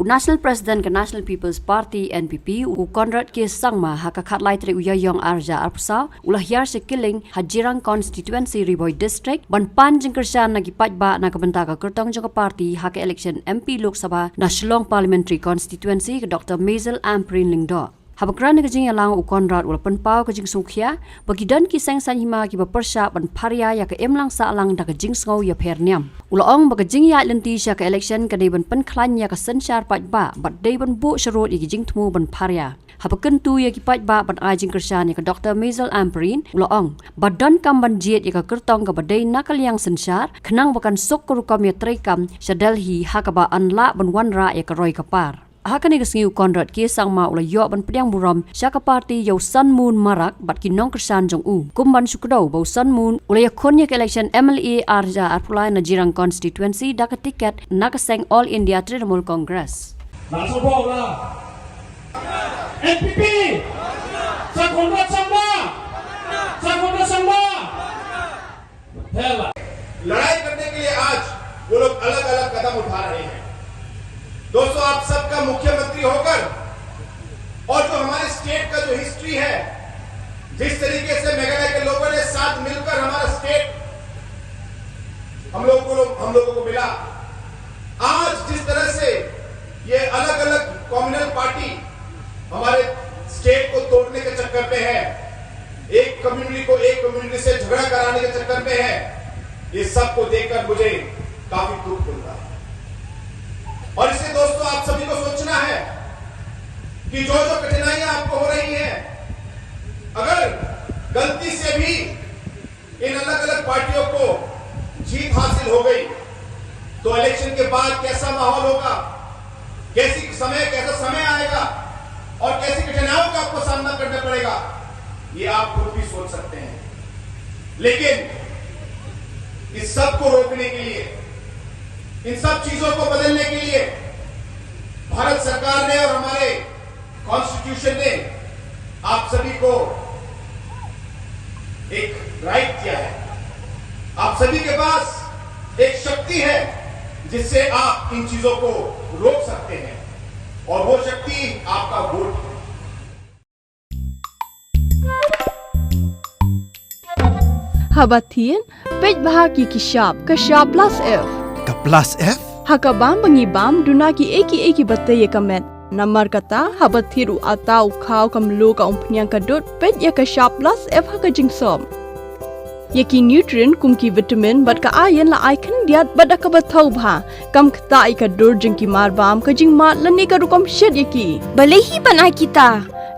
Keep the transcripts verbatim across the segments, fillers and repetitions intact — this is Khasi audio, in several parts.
National President ka National People's Party, N P P, u Conrad K Sangma, ha ka khatlai tarik u Ïaïong arja arphew saw, u la hiar sha Killing, ha Jirang Constituency, Ri Bhoi District, ban pan jingkyrshan na ki paidbah na ka bynta ka kyrtong jong ka party ha ka election M P Lok Sabha na Shillong Parliamentary Constituency, ka Doctor Maisel Ampareen Lyngdoh. Haba kren ha ka jingïalang, u Conrad u la pynpaw ka jingsngewkhia ba ki don ki seng saiñ hima kiba pyrshah ban pharia ïa ka imlang sahlang da ka jingsngew ïapher niam. U la ong ba ka jingïaid lynti sha ka election ka dei ban pynkhlaiñ ïa ka synshar paidbah bad dei ban buh sharud ïa ki jingthmu ban pharia. Haba kyntu ïa ki paidbah ban ai jingkyrshan ïa ka Doctor Maisel Ampareen, u la ong ba donkam ban jied ïa ka kyrtong kaba dei na ka liang synshar, khnang ba kan suk ka rukom ïatreikam sha Delhi ha kaba yn lah ban wanrah ïa ka roi ka par. Ha kane ka sngi u Conrad K Sangma u la ïoh ban pdiang burom sha ka party ïa u San Moon Marak bad ki nongkyrshan jong u. Kum ban shu kdew ba u San Moon u la ïakhun ïa ka election M L A arja arphew lai na Jirang Constituency da ka tiket na ka seng All India Trinamool Congress. Langsung bola. N P P. Sa Conrad Sangma. Sa Conrad Sangma. लड़ाई करने के लिए आज वो लोग अलग-अलग कदम उठा रहे हैं। दोस्तों, आप सबका मुख्यमंत्री होकर और जो हमारे स्टेट का जो हिस्ट्री है, जिस तरीके से मेघालय के लोगों ने साथ मिलकर हमारा स्टेट हम लोगों को, हम लोगों को मिला, आज जिस तरह से ये अलग-अलग कम्युनल पार्टी हमारे स्टेट को तोड़ने के चक्कर में है, एक कम्युनिटी को एक कम्युनिटी से झगड़ा कराने के चक्कर में है, ये सबको देखकर मुझे काफी दुख मिलता है। और इसलिए दोस्तों, आप सभी को सोचना है कि जो जो कठिनाइयां आपको हो रही हैं, अगर गलती से भी इन अलग-अलग पार्टियों को जीत हासिल हो गई, तो इलेक्शन के बाद कैसा माहौल होगा, कैसी समय, कैसा समय आएगा और कैसी कठिनाइयों का आपको सामना करना पड़ेगा, ये आप खुद भी सोच सकते हैं। लेकिन इस सब को रोकने के लिए, इन सब चीजों को बदलने के लिए भारत सरकार ने और हमारे कॉन्स्टिट्यूशन ने आप सभी को एक राइट दिया है। आप सभी के पास एक शक्ति है जिससे आप इन चीजों को रोक सकते हैं, और वो शक्ति आपका वोट है। Haba thied, peit bha ki ki shap, ka shap plus F. Ka plus F? Ha ka bam ba ngi bam, duna ki ei ki ei kiba tei ïa ka met. Namar kata, haba thied u atta, u khaw, ka mluh, ka umphniang, ka dud, peit ïa ka shap plus F ha ka jingsop. Ïa ki nutrient kum ki vitamin bad ka iron la ai khyndiat bad da kaba thaw bha. Kam ktah ïa ka dur jong ki marbam, ka jingmad lane ka rukom shet ïa ki. Balei hi ban ai kita?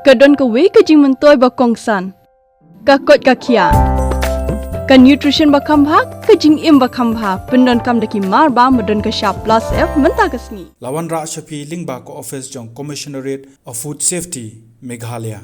Ka don kawei ka jingmyntoi ba kongsan. Ka koit ka khiah. Ka nutrition ba kham bha, ka jingim ba kham bha. Pyndonkam da ki marbam ba don ka shap plus F mynta ka sngi. La wanrah sha phi lyngba ka office jong Commissionerate of Food Safety, Meghalaya.